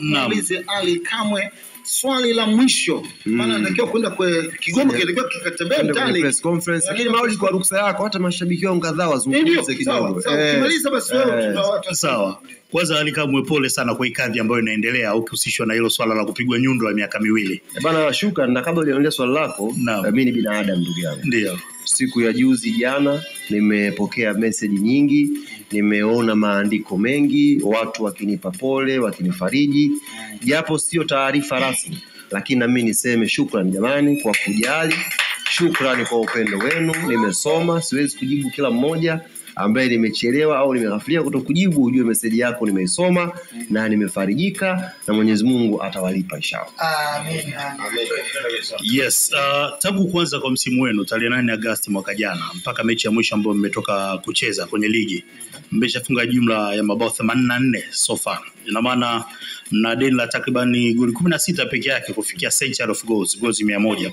Muulize Ali Kamwe swali la mwisho, maana anatakiwa kwenda kwa Kigoma, kilikuwa kikatembea mtaani press conference, lakini Maulid, kwa ruksa yako, hata mashabiki wangu kadhaa wazungumze kidogo. Ukimaliza basi wewe. Sawa. Kwanza Ali Kamwe, pole sana kwa kadhi ambayo inaendelea ukihusishwa na hilo swala la kupigwa nyundo ya miaka miwili. Bana, shukrani. Na kabla hujaendelea swali lako, mimi ni binadamu ndugu yangu. Ndio. Siku ya juzi jana nimepokea message nyingi, nimeona maandiko mengi, watu wakinipa pole, wakinifariji, japo sio taarifa rasmi, lakini na mimi niseme shukrani jamani kwa kujali, shukrani kwa upendo wenu. Nimesoma, siwezi kujibu kila mmoja ambaye nimechelewa au nimeghafilika kutokujibu, ujue message yako nimeisoma na nimefarijika, na Mwenyezi Mungu atawalipa inshallah. Amen. Yes, tangu kuanza kwa msimu wenu tarehe 8 Agosti mwaka jana mpaka mechi ya mwisho ambayo mmetoka kucheza kwenye ligi, mmeshafunga jumla ya mabao 84 so far. Ina maana mna deni la takriban goli 16 peke yake kufikia century of goals, goals 100.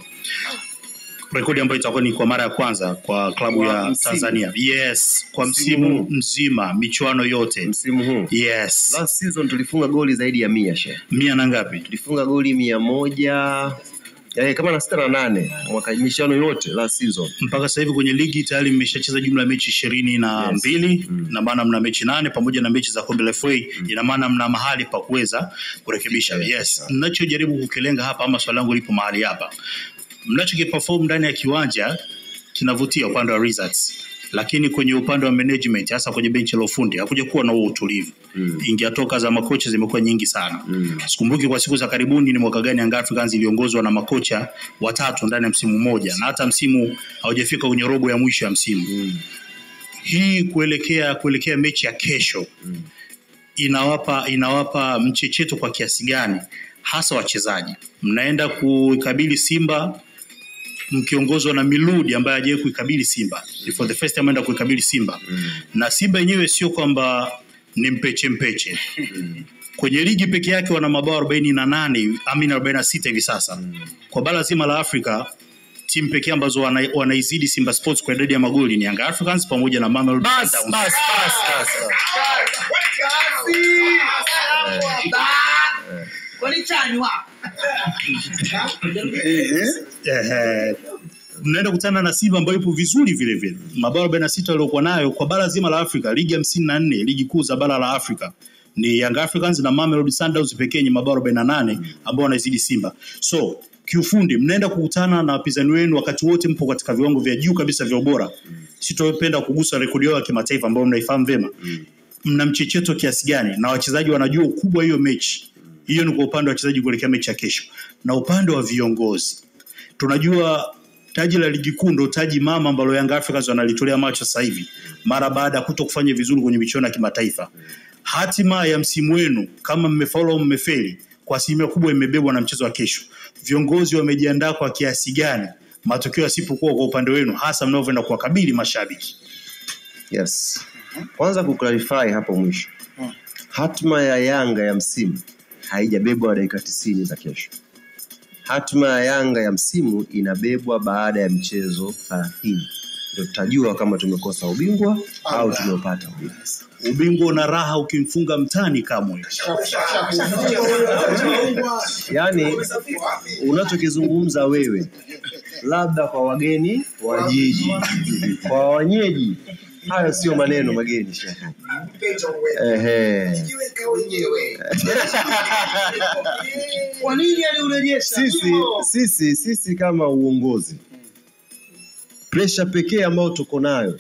Rekodi ambayo itakuwa ni kwa mara ya kwanza kwa klabu ya Tanzania. Yes, kwa msimu mzima, michuano yote. Msimu huu. Yes. Last season tulifunga goli zaidi ya 100 shehe. 100 na ngapi? Tulifunga goli 100 kama na 68 mwaka michuano yote last season. Mpaka sasa hivi kwenye ligi tayari mmeshacheza jumla ya mechi 22, na maana mna mechi 8 pamoja na mechi za kombe la FA, ina maana mna mahali pa kuweza kurekebisha. Yes. Ninachojaribu kukilenga hapa ama swali langu lipo mahali hapa. Mnachokiperform ndani ya kiwanja kinavutia upande wa results, lakini kwenye upande wa management, hasa kwenye benchi la ufundi, hakuja kuwa na huo utulivu. Ingia toka za makocha zimekuwa nyingi sana. Sikumbuki kwa siku za karibuni ni mwaka gani Young Africans iliongozwa na makocha watatu ndani ya msimu mmoja, na hata msimu haujafika kwenye robo ya mwisho ya msimu. Hii kuelekea mechi ya kesho inawapa mchecheto kwa kiasi gani hasa wachezaji? Mnaenda kuikabili Simba mkiongozwa na Miludi ambaye hajawahi kuikabili Simba. For the first time anaenda kuikabili Simba. Na Simba yenyewe sio kwamba ni mpeche mpeche. Kwenye ligi peke yake wana mabao 48, amini 46 hivi sasa. Kwa bara zima la Afrika, timu pekee ambazo wanaizidi Simba Sports kwa idadi ya magoli ni Young Africans pamoja na Mamelodi Sundowns. Bas. Mnaenda kutana na Simba ambayo ipo vizuri vile vile. Mabao 46 waliokuwa nayo kwa bara zima la Afrika, ligi 54, ligi kuu za bara la Afrika ni Young Africans na Mamelodi Sundowns pekee yenye mabao 48 ambao wanaizidi Simba. So kiufundi mnaenda kukutana na wapinzani wenu wakati wote mpo katika viwango vya juu kabisa vya ubora. Sitopenda kugusa rekodi yao ya kimataifa ambayo mnaifahamu vema. Mna mchecheto kiasi gani na wachezaji wanajua ukubwa hiyo mechi? Hiyo ni kwa upande wa wachezaji kuelekea mechi ya kesho. Na upande wa viongozi, tunajua taji la ligi kuu ndio taji mama ambalo Young Africans wanalitolea macho sasa hivi mara baada ya kutokufanya vizuri kwenye michuano ya kimataifa. Hatima ya msimu wenu kama mmefaulu au mmefeli kwa asilimia kubwa imebebwa na mchezo wa kesho. Viongozi wamejiandaa kwa kiasi gani matokeo yasipokuwa kwa upande wenu, hasa mnavyoenda kuwakabili mashabiki? Yes. Kwanza kuclarify hapo mwisho. Hatma ya Yanga ya msimu haijabebwa dakika 90 za kesho. Hatma ya Yanga ya msimu inabebwa baada ya mchezo 30. Ndio tutajua kama tumekosa ubingwa au tumepata ubingwa. Ubingwa una raha ukimfunga mtani Kamwe. Yaani unachokizungumza wewe labda kwa wageni wa jiji, kwa wenyeji hayo sio maneno mageni shehe. Ehe. Kwa nini aliurejesha? Sisi kama uongozi, pressure pekee ambayo tuko nayo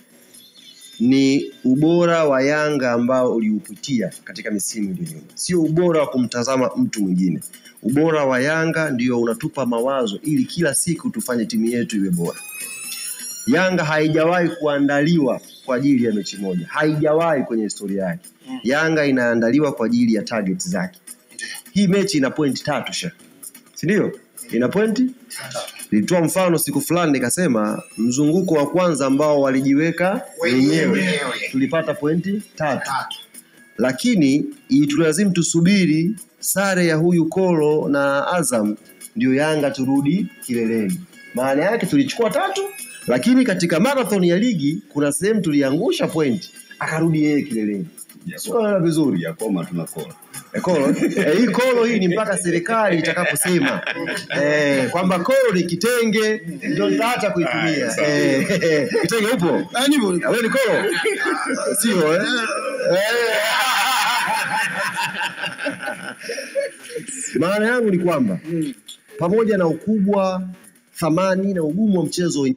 ni ubora wa Yanga ambao uliupitia katika misimu iliyopita. Sio ubora wa kumtazama mtu mwingine. Ubora wa Yanga ndio unatupa mawazo ili kila siku tufanye timu yetu iwe bora. Yanga haijawahi kuandaliwa kwa ajili ya mechi moja. Haijawahi kwenye historia yake. Yanga inaandaliwa kwa ajili ya target zake. Hii mechi ina point 3 sha. Si ndio? Ina pointi? Nilitoa mfano siku fulani nikasema mzunguko wa kwanza ambao walijiweka wenyewe tulipata pointi 3. Lakini itulazimu tusubiri sare ya huyu Kolo na Azam ndio Yanga turudi kileleni. Maana yake tulichukua 3, lakini katika marathon ya ligi kuna sehemu tuliangusha pointi akarudi yeye kileleni. Sio vizuri ya koma tunakora. Kolo. Hii kolo hii ni mpaka serikali itakaposema kwamba kolo ni kitenge ndio nitaacha kuitumia. Kitenge upo? Wewe ni kolo? Sio eh? Maana yangu ni kwamba pamoja na ukubwa, thamani na ugumu wa mchezo,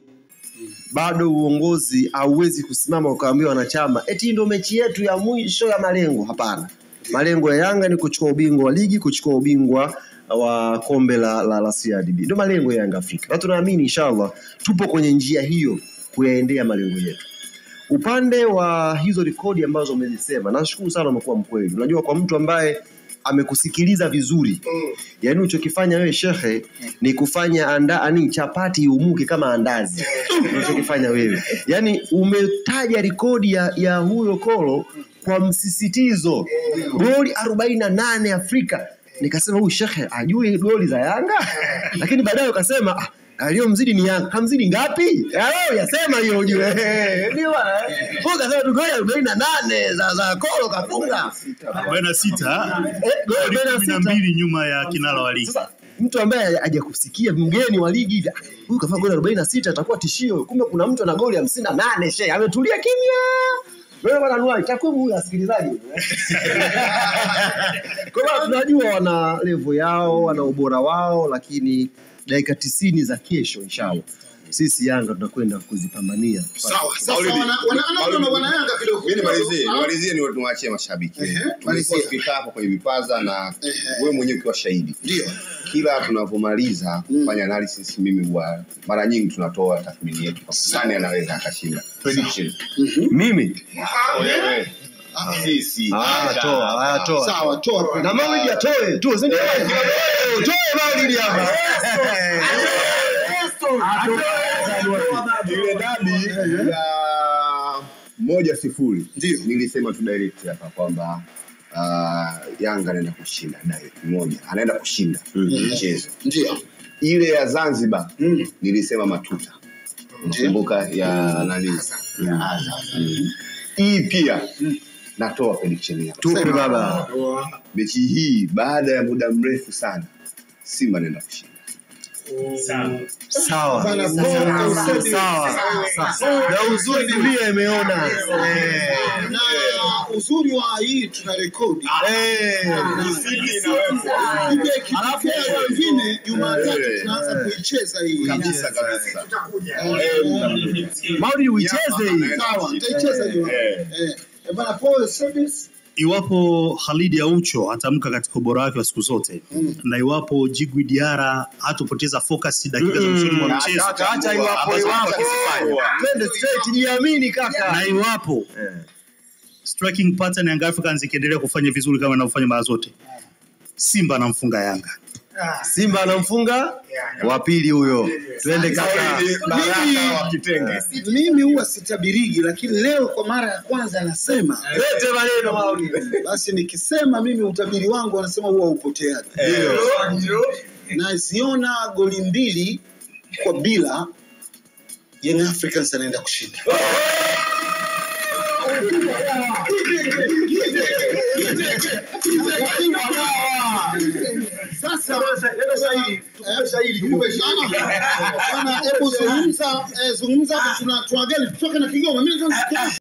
bado uongozi hauwezi kusimama ukaambia wanachama eti ndio mechi yetu ya mwisho ya malengo. Hapana. Malengo ya Yanga ni kuchukua ubingwa wa ligi, kuchukua ubingwa wa kombe la CRDB. Ndio malengo ya Yanga Afrika. Na tunaamini inshallah tupo kwenye njia hiyo kuyaendea malengo yetu. Upande wa hizo rekodi ambazo umezisema, nashukuru sana umekuwa mkweli. Unajua kwa mtu ambaye amekusikiliza vizuri, yaani ulichokifanya wewe shekhe ni kufanya chapati iumuke kama andazi. Ulichokifanya wewe, yaani umetaja rekodi ya huyo kolo kwa msisitizo, goli 48 Afrika. Nikasema huyu shekhe ajui goli za Yanga, lakini baadaye ukasema aliyomzidi ni Yanga. Kamzidi ngapi? Yasema hiyo ujue. Ndio bwana. Huyu kasema tu goli 48 za kolo kafunga. 46. Goli 42 nyuma ya kinara wa ligi. Sasa mtu ambaye hajakusikia, mgeni wa ligi hivi, huyu kafunga goli 46 atakuwa tishio. Kumbe kuna mtu ana goli 58 shehe. Ametulia kimya. Wewe bwana Nuai, takwimu huyu asikilizaji. Kwa hiyo tunajua wana level yao, wana ubora wao, lakini dakika 90 za kesho inshallah sisi Yanga tunakwenda kuzipambania. Sawa. Sasa wana Yanga kidogo. Mimi nimalizie ni tuwaachie mashabiki. Tumekuwa tukikaa hapo kwenye vipaza na wewe mwenyewe ukiwa shahidi. Ndio. Kila tunapomaliza kufanya analysis, mimi huwa mara nyingi tunatoa tathmini yetu. Nani anaweza akashinda? Prediction. Mimi? Wewe. Sisi. Toa. Sawa, toa. Na Maulidi atoe tu, si ndio? Toe Maulidi hapa. Ile dabi ya 1-0. Ndio. Nilisema tu direct hapa kwamba Yanga anaenda kushinda direct moja. Anaenda kushinda mchezo. Ndio. Ile ya Zanzibar nilisema matuta. Nakumbuka ya nani? Ya Azam. Hii pia natoa prediction hapa. Tupe baba. Mechi hii baada ya muda mrefu sana Simba anaenda kushinda. Sawa. Na uzuri dunia imeona. Na uzuri wa hii tuna rekodi. Alafu wengine Jumatatu tunaanza kuicheza hii. Kabisa kabisa. Mauri uicheze hii. Sawa, tutaicheza hiyo. Bana Paul Service. Iwapo Khalid Aucho atamka katika ubora wake wa siku zote, na iwapo Djigui Diarra hatopoteza focus dakika za mwishoni mwa mchezo, acha iwapo twende straight, jiamini kaka. Na iwapo striking pattern Young Africans ikiendelea kufanya vizuri kama inavyofanya mara zote, Simba anamfunga Yanga. Simba anamfunga wa pili huyo. Twende kaka. Mimi huwa sitabirigi, lakini leo kwa mara ya kwanza nasema lete maneno Maulidi. Basi nikisema mimi utabiri wangu wanasema huwa upoteaje. Ndio. Naziona goli 2-0 Young Africans anaenda kushinda. Sasa hebu zungumza, tunatuageni tutoke na Kigoma. Mimi nataka